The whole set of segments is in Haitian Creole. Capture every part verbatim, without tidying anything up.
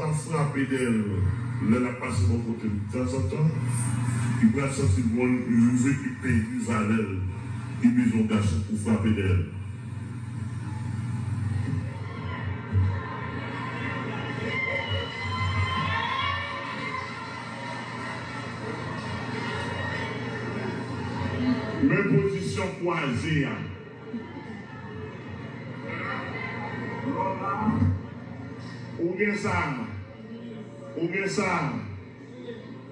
pa frape dèyè l lè l ap pase bò kote m tanzantan, li pral santi l gon rive ki pèdi valè l, li bezwen yon gason pou frape dèyè l. Men pozisyon kwaze a. Ou gen zam. Ou gen zam.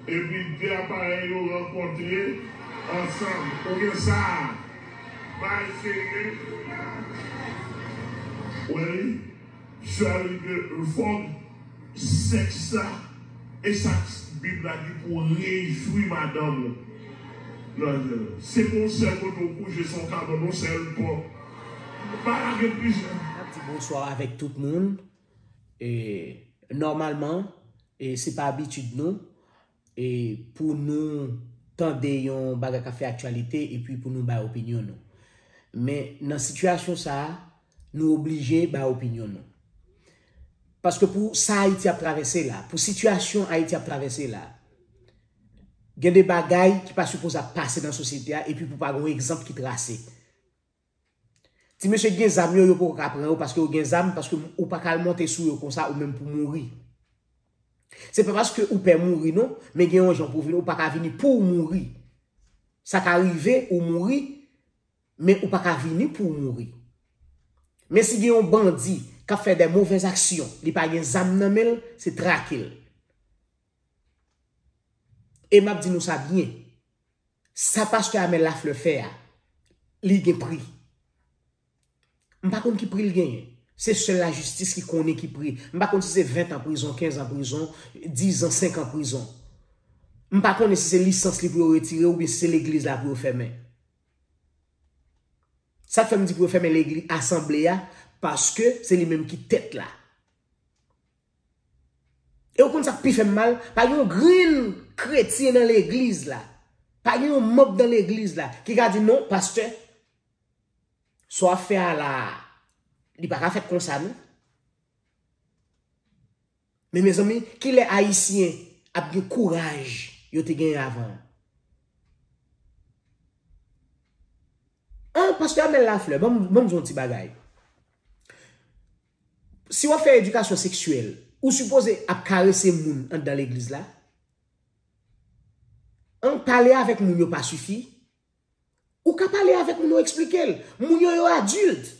Epi de aparèy yo rankontre ansanm. Ou gen zam. Bay serye. Wè li. Sa vle di ke fòk sèks la, e sa Bib la di pou rejwi madanm ou. Non, se pa yon sèl kote w kouche, se yon kabann, yon sèl pòt. Pa lage plizyè. N ap di bonswa avèk tout moun. E, nòmalman, e, se pa abitid nou, e, pou nou tande yon bagay k ap fè aktyalite epi pou nou bay opinyon nou. Men nan sitiyasyon sa a, nou oblije bay opinyon nou. Paske pou sa Ayiti ap travèse la, pou sitiyasyon Ayiti ap travèse la, gen de bagay ki pa sipoze ap pase nan sosyete a, epi pou pa gen yon egzanp ki trase. Ti mesye ki gen zam yo, yo poko ka pran yo paske yo gen zam, paske ou pa ka al monte sou yo konsa ou menm pou mouri. Se pa paske ou pè mouri non, men gen yon jan pou vini, ou pa ka vini pou w mouri. Sa ka rive, ou mouri, men ou pa ka vini pou w mouri. Men si gen yon bandi k ap fè de movèz aksyon, li pa gen zam nan men l, se trake l. E m ap di nou sa byen. Sa pastè Amel Lafleur fè a, li gen pri. M pa konn ki pri l genyen. Se sèl lajistis ki konnen ki pri. M pa konn si se ven tan prizon, kenz an prizon, diz an, senk an prizon. M pa konnen si se lisans li pou yo retire oubyen si se legliz la pou yo fèmen. Sa k fè m di pou yo fèmen legliz, asanble a, paske se li menm ki tèt la. E w konn sa k pi fè m mal? Pa gen yon grenn kretyen nan legliz la. Pa gen yon manm nan legliz la ki ka di, "Non, pastè, sa w ap fè a la a, li pa ka fèt konsa, non." Men, mezanmi, kilè Ayisyen ap gen kouraj yo te genyen avan an? An, pastè Amel Lafleur, ban m, ban m di w yon ti bagay. Si w ap fè edikasyon seksyèl, ou sipoze ap karese moun anndan legliz la. An, pale avèk moun yo pa sifi. Ou ka pale avèk moun yo, eksplike l. Moun yo, yo adilt.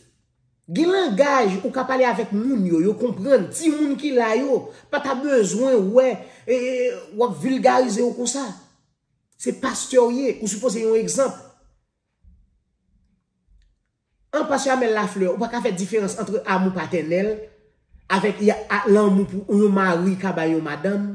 Gen langaj, ou ka pale avèk moun yo, yo konprann. Timoun ki la yo, pa ta bezwen wè, e, e, w ap vilgarize yo konsa. Se pastè w ye, ou sipoze yon egzanp. An, pastè Amel Lafleur, ou pa ka fè diferans ant amou patènèl avèk y a, a, lanmou pou yon mari ka bay yon madanm.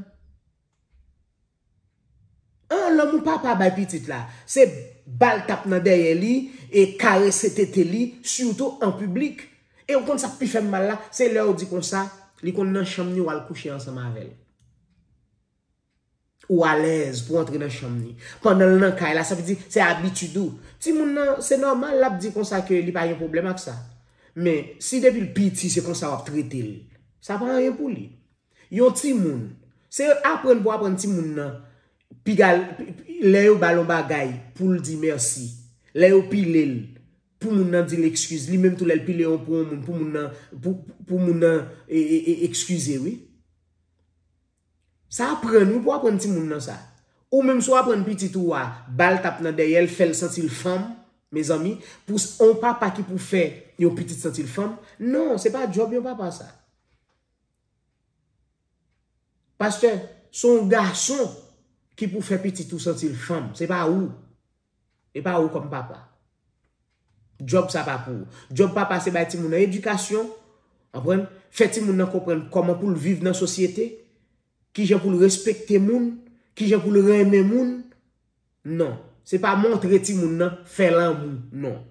An, lanmou papa bay pitit la, se ba l tap nan dèyè li e karese tete li, sitou an piblik. E w konn sa k pi fè m mal la, se lè w di konsa, li konn nan chanm ni w al kouche ansanm avè l. Ou alèz pou antre nan chanm ni. Pandan l nan kay la, sa vle di se abitid ou. Timoun nan, se nòmal, l ap di konsa ke li pa gen pwoblèm ak sa. Men, si depi l piti, se konsa w ap trete l, sa pa anyen pou li. Yon timoun, se aprann pou aprann timoun nan, piga, lè yo ba l yon bagay, pou l di mèsi. Lè yo pile l, pou moun nan di l eskiz. Li menm tou lè l pile yon pou yon moun, pou moun nan, pou, pou moun nan, e, e, e, eskize, wi. Sa aprann wi pou aprann timoun nan sa. Ou menm si w aprann pitit ou a, ba l tap nan dèyè l, fè l santi l fanm, mezanmi, pou s-, on papa ki pou fè yon pitit santi l fanm, non, se pa djòb yon papa sa. Pastè, se yon gason ki pou fè pitit ou santi l fanm, se pa ou. E pa ou kòm papa. Djòb sa pa pou ou. Djòb papa se bay timoun nan edikasyon, konprann? Fè timoun nan konprann kòman pou l viv nan sosyete, kijan pou l respekte moun, kijan pou l renmen moun. Non, se pa montre timoun nan fè lanmou, non.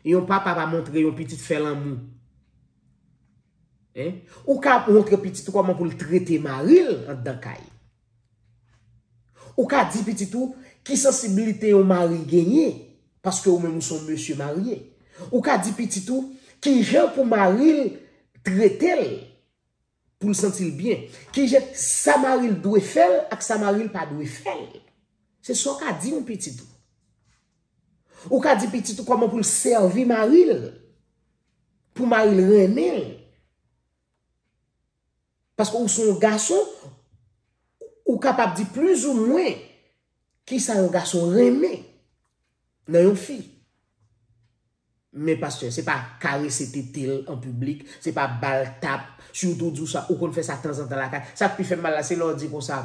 Yon papa pa montre yon pitit fè lanmou. Hein? Ou ka montre pitit ou kòman pou l trete mari l anndan kay. Ou ka di pitit ou ki sansiblite yon mari genyen, paske ou menm ou se yon mesye marye. Ou ka di pitit ou kijan pou mari l trete l. pou l santi l byen. Kijan sa mari l dwe fè l ak sa mari l pa dwe fè l. Se sa w ka di yon pitit ou. Ou ka di pitit ou kòman pou l sèvi mari l, pou mari l renmen l. Paske ou se yon gason, ou kapab di plizoumwen kisa yon gason renmen nan yon fi. Men pastè, se pa karese tete l an piblik, se pa ba l tap, sitou di w sa, ou konn fè sa tanzantan lakay. Sa k pi fè m mal la, se lè w di konsa,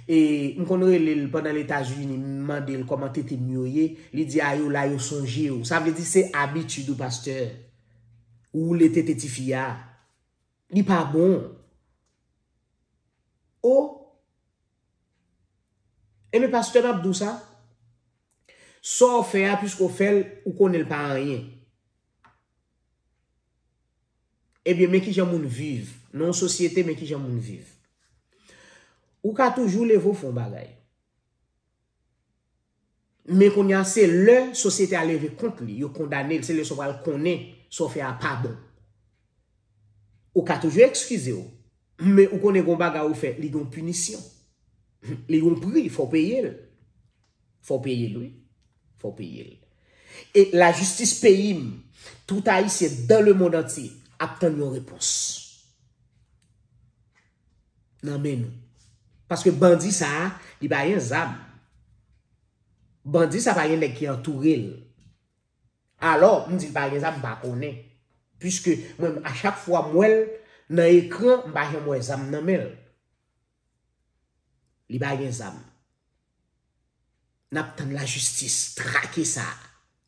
e, m konn rele l pandan Letazini, m mande l kòman tete m yo ye, li di a yo la yo sonje w. Sa vle di se abitid ou pastè. Ou woule tete tifi a. Li pa bon. O, Ebyen, pastè, m ap di w sa. Sa w fè a, piske w fè l, ou konnen l pa anyen. Ebyen, men kijan moun viv. Nan yon sosyete, men kijan moun viv. Ou ka toujou leve w fè yon bagay. Men kounye a, se lè sosyete a leve kont li, yo kondane l, se lè sa w pral konnen sa w fè a pa bon. Ou ka toujou eskize w, men ou konnen gon bagay ou fè, li gon pinisyon. Li gon pri, fò w peye l. Fò w peye l, wi. Fò w peye l. E lajistis peyi m, tout Ayisyen dans le monde entier ap tann yon repons nan men nou. Paske bandi sa a, li pa gen zam. Bandi sa pa gen nèg ki antoure l. Alò, m di l pa gen zam, m pa konnen. Piske mwen, a chak fwa m wè l nan ekran, m pa janm wè zam nan men l. Li pa gen zam. N ap tann lajistis, trake sa.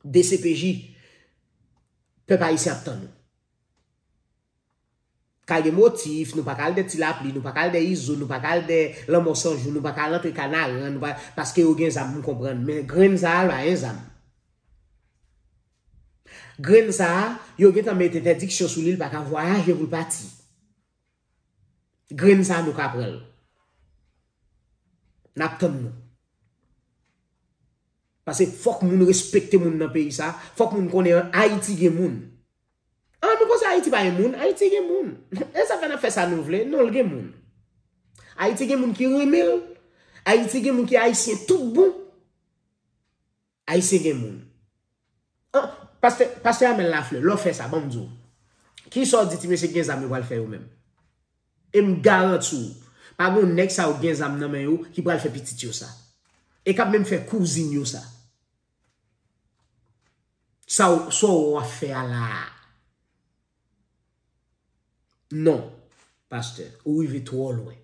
D C P J, pèp ayisyen ap tann nou. Ka gen motif, nou pa ka al dè Ti Lapli, nou pa ka al dè Izo, nou pa ka al dè Lanmò San Jou, nou pa ka al antre Kanaran, nou pa, paske yo gen zam, m konprann. Men grenn sa a, l pa gen zam. Grenn sa a, yo gentan met entèdiksyon sou li, l pa ka vwayaje pou l pati. Grenn sa a, nou ka pran l. N ap tann nou. Paske fòk moun respekte moun nan peyi sa, fòk moun konnen Ayiti gen moun. An, nou panse Ayiti pa gen moun? Ayiti gen moun. E sa fè n ap fè sa nou vle? Non, l gen moun. Ayiti gen moun ki renmen l. Ayiti gen moun ki ayisyen tout bon. Ayisyen gen moun. An, pastè, pastè Amel Lafleur, lè w fè sa, ban m di w. Kisa w di ti mesye ki gen zam yo pral fè yo menm? E m garanti w, pa gen nèg sa yo gen zam nan men yo ki pral fè pitit yo sa. E k ap menm fè kouzin yo sa. Sa w, sa w ap fè a la a? Non, pastè, ou rive twò lwen.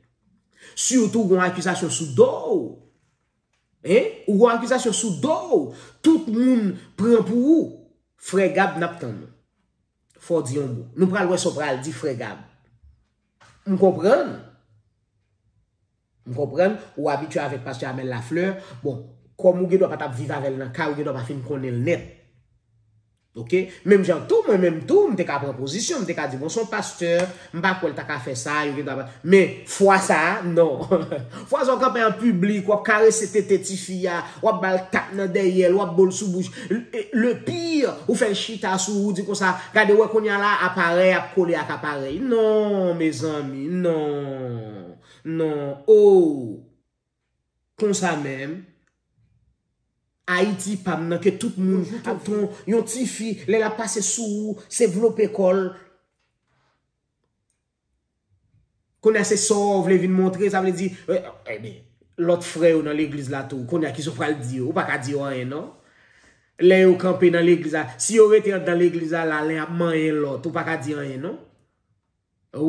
Sitou w gon akizasyon sou do w. Hein? Ou gon akizasyon sou do w. Tout moun pran pou ou. Frè Gab, n ap tann ou. Fò w di yon mo. Nou pral wè sa w pral di, frè Gab. M konprann. M konprann, ou abitye avèk pastè Amel Lafleur. Bon, kòm ou gen dwa pa t ap viv avè l nan kay, ou gen dwa pa fin konnen l nèt. Oke? Menm jan tou, mwen menm tou, m te ka pran pozisyon, m te ka di, bon, se yon pastè, m pa kwè l ta ka fè sa, yo gen dwa pa. Men, fwa sa a, non. Fwa sa a, w kanpe an piblik, w ap karese tete tifi a, w ap ba l tap nan dèyè l, w ap bo l sou bouch. Le, le pire, ou fè l chita sou ou, di konsa, gade, wè kounye a la, aparèy ap kole ak aparèy. Non, mezanmi, non. Non, oh! Konsa menm. Ayiti pa m nan ke tout moun ap ton yon tifi, lè l ap pase sou ou, se vlope kò l. Kounye a se sa w vle vin montre, sa vle di, eh, eh, ebyen, lòt frè yo nan legliz la tou, kounye a kisa w pral di yo? Ou pa ka di yo anyen, non. Lè yo kanpe nan legliz la, si yo rete anndan legliz la, la, len ap manyen lòt, ou pa ka di anyen, non.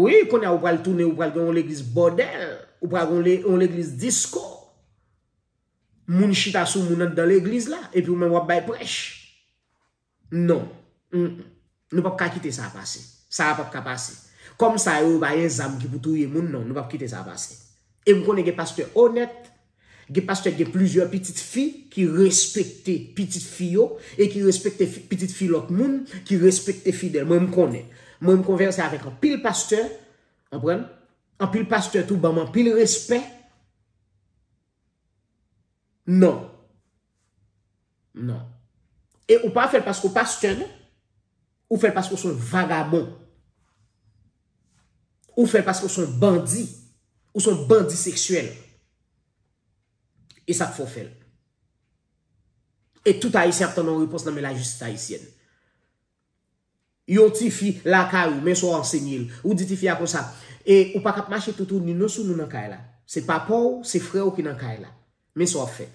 Wi, kounye a ou pral tounen, ou pral gen yon legliz bòdèl, ou pral gen yon le-, yon legliz disko. Moun chita sou moun anndan legliz la, epi ou menm w ap bay prèch. Non. Mm, mm. Nou p ap ka kite sa pase. Sa a p ap ka pase. Kòm sa yo, yo pa gen zam ki pou touye moun, non, nou p ap kite sa pase. E m konnen gen pastè onèt, gen pastè gen plizyè pitit fi ki respekte pitit fi yo e ki respekte fi, pitit fi lòt moun, ki respekte fidèl. Mwen, m konnen. Mwen, m konvèse avèk anpil pastè, konprann? Anpil pastè tou ban m anpil respè. Non. Non. E ou pa fè l paske w pastè, non. Ou fè l paske w se yon vagabon. Ou fè l paske ou se yon bandi. Ou se yon bandi seksyèl. E sa k fè w fè l. E tout Ayisyen ap tann yon repons nan men lajistis ayisyèn. Yon tifi lakay ou, men sa w ansenye l. Ou di tifi a konsa, e ou pa ka ap mache tout ou ni non sou nou nan kay la. Se papa w, se frè w ki nan kay la. Men sa w ap fè.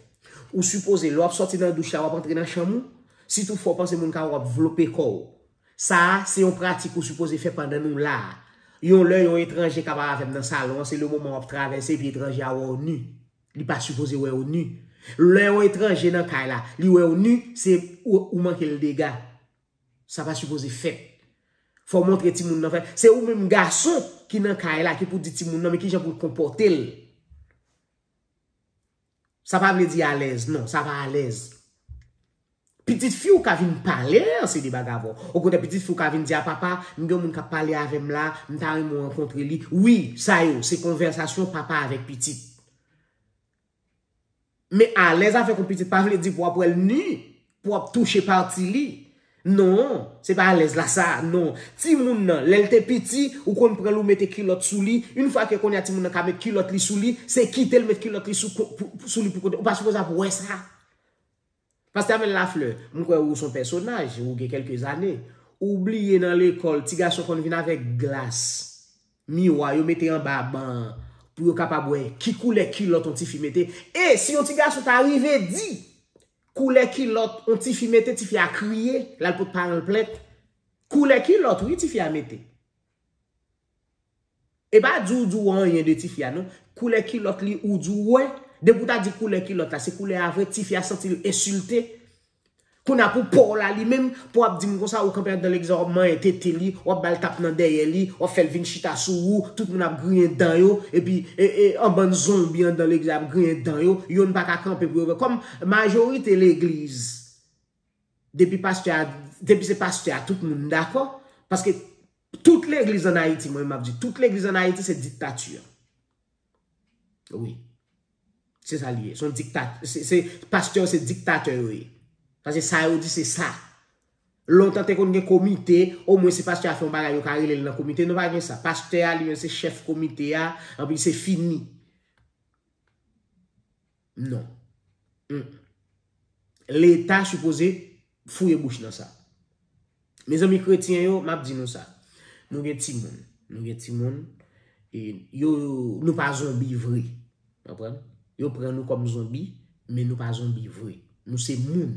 Ou sipoze, lè w ap sòti nan douch la, w ap antre nan chanm ou. Si toutfwa w panse moun ka wè w, w ap vlope kò w. Sa a, se yon pratik ou sipoze fè pandan nou la a. Yon lè yon etranje ka pale avè m nan salon an, se le moman w ap travèse epi etranje a wè w ni. Li pa sipoze wè w ni. Lè yon etranje nan kay la, li wè w ni, se ou, ou manke l dega. Sa pa sipoze fèt. Fò w montre timoun nan fè. Se ou menm gason ki nan kay la ki pou di timoun nan men kijan pou l konpòte l. Sa pa vle di alèz, non, sa pa alèz. Pitit fi w ka vin pale anse de bagay avè w. Okontrè, pitit fi w ka vin di a papa, m gen yon moun k ap pale avè m la, m ta renmen w rankontre li. Wi, sa yo, se konvèsasyon papa avèk pitit. Men alèz avèk yon pitit pa vle di pou w ap wè l ni, pou w ap touche pati li. Non, se pa alèz la sa, non. Timoun nan, lè l te piti, ou konn pran l ou mete kilòt sou li. Yon fwa ke kounye a timoun nan ka met kilòt li sou li, se kite l met kilòt li sou, pou, sou li pou kote. Ou pa sipoze ap wè sa. Pastè Amel Lafleur, m kwè ou se yon pèsonaj, ou gen kèlke zane. Ou bliye nan lekòl, ti gason konn vin avèk glas, miwa, yo mete anba ban an, pou yo kapab wè ki koulè kilòt yon tifi mete. E si yon ti gason ta rive di koulè kilòt yon tifi mete, tifi a kriye, l al pot paran l plent. Koulè kilòt, wi, tifi a mete. E pa di w di w anyen de tifi a, non. Koulè kilòt li, ou di w wè. Depi w ta di koulè kilòt la, se koulè a vre, tifi a santi l ensilte. Kounye a pou pa w la, li menm, pou w ap di m konsa, ou kanpe anndan legliz la, w ap manyen tete li, w ap ba l tap nan dèyè li, w ap fè l vin chita sou ou, tout moun ap griyen dan yo, epi e, e, an bann zonbi anndan legliz la ap griyen dan yo, yonn pa ka kanpe pou yo wè. Kòm majorite legliz, depi pastè a, depi se pastè a, tout moun dakò, paske tout legliz ann Ayiti, mwen m ap di, tout legliz ann Ayiti se diktati. Wi. Se sa li ye. Se yon diktat, se, se, pastè yo se diktatè yo ye. Paske sa yo di se sa. Lontan te konn gen komite, omwen si pastè a fè yon bagay, yo ka rele l nan komite. Nou pa gen sa. Pastè a, li menm, se chèf komite a, anpi se fini. Non. Mm. Leta sipoze fouye bouch nan sa. Mezanmi kretyen yo, m ap di nou sa. Nou gen timoun. Nou gen timoun. E yo, nou pa zonbi vre. Konprann? Yo pran nou kòm zonbi, men nou pa zonbi vre. Nou se moun.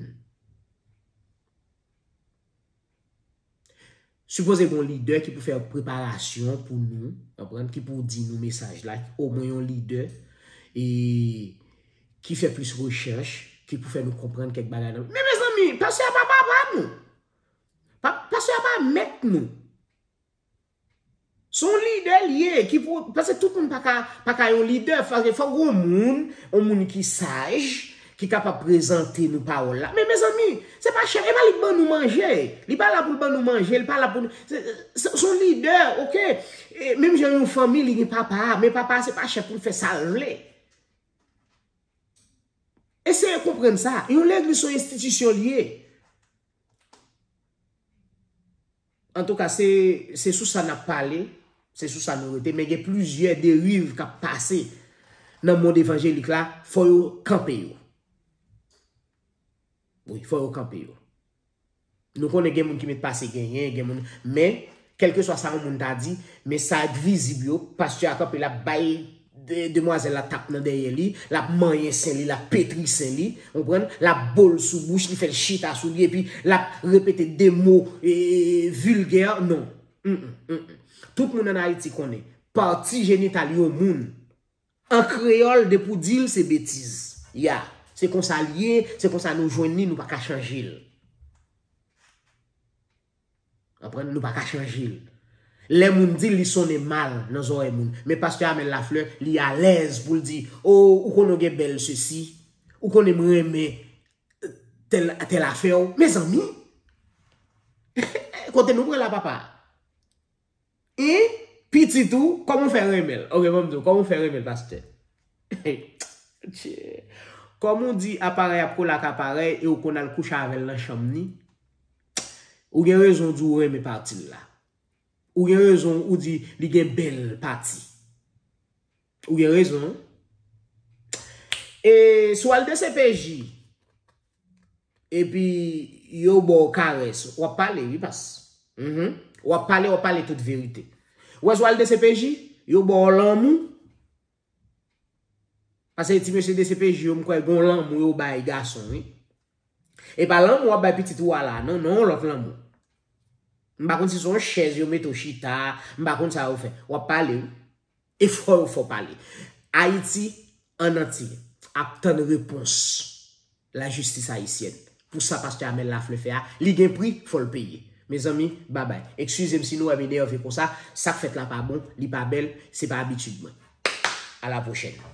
Sipoze gen yon lidè ki pou fè preparasyon pou nou, konprann, ki pou di nou mesaj la, omwen yon lidè e ki fè plis rechèch, ki pou fè nou konprann kèk bagay nan. Men mezanmi, pastè a pa papa nou. Pa, pastè a pa mèt nou. Se yon lidè li ye, ki pou, paske tout moun pa ka, pa ka yon lidè, fòk, fòk gen yon moun, yon moun ki saj, ki kapab prezante nou pawòl la. Men mezanmi, se pa chèf, e pa li k ban nou manje. Li pa la pou l ban nou manje, li pa la pou, se, se, se yon lidè, oke? E menm jan yon fanmi, li gen papa, men papa se pa chèf pou l fè sa l vle. Eseye konprann sa. Yon legliz se yon enstitisyon li ye. Antouka, se, se sou sa n ap pale, se sou sa nou rete, men gen plizyè deriv k ap pase nan mond evanjelik la, fò yo kanpe yo. Wi, fò yo kanpe yo. Nou konnen gen moun ki met pase genyen, gen moun, men, kèlkeswa sa yon moun ta di, men sa k vizib yo, pastè a kanpe, l ap bay de-, demwazèl la tap nan dèyè li, l ap manyen sen li, l ap petri sen li, konprann? L ap bo l sou bouch, li fè l chita sou li, epi l ap repete de mo, e, vilgè, non. Mm, mm, mm, mm. Tout moun ann Ayiti konnen, pati jenital yon moun, an kreyòl, depi w di l, se betiz. Ya, se konsa l ye, se konsa nou jwenn li, nou pa ka chanje l. Konprann? Nou pa ka chanje l. Lè moun di l, li sonnen mal nan zòrèy moun. Men pastè Amel Lafleur, li alèz pou l di, o, ou konnen w gen bèl sesi, ou konnen m renmen tèl, tèl afè w. Mezanmi! Kote nou pran la, papa? E pitit ou, kòman w fè renmen l? Oke, ban m di w, kòman w fè renmen l, pastè? Tchè. Kòm ou di aparèy ap kole ak aparèy e ou konn al kouche avè l nan chanm ni, ou gen rezon w di w renmen pati l la. Ou gen rezon, ou di li gen bèl pati. Ou gen rezon. E si w al D C P J, epi yo ba w karès, w ap pale, wi, pas. Mhm. W ap pale, w ap pale tout verite. Ou wè, si w al D C P J, yo ba w lanmou. Paske ti mesye D C P J yo, m kwè gon lanmou yo bay gason, wi. E pa lanmou w ap bay pitit ou a la, non, non, lòt lanmou. M pa konn si se yon chèz yo mete w chita, m pa konn sa yo fè. W ap pale, wi. E fò yo fè w pale. Ayiti, an antye, ap tann repons lajistis ayisyèn. Pou sa pastè Amel Lafleur fè a, li gen pri, fò l peye. Mezanmi, babay. Eskize m si nou wè m enève konsa, sa k fèt la pa bon, li pa bèl, se pa abitid mwen. A la pwochèn.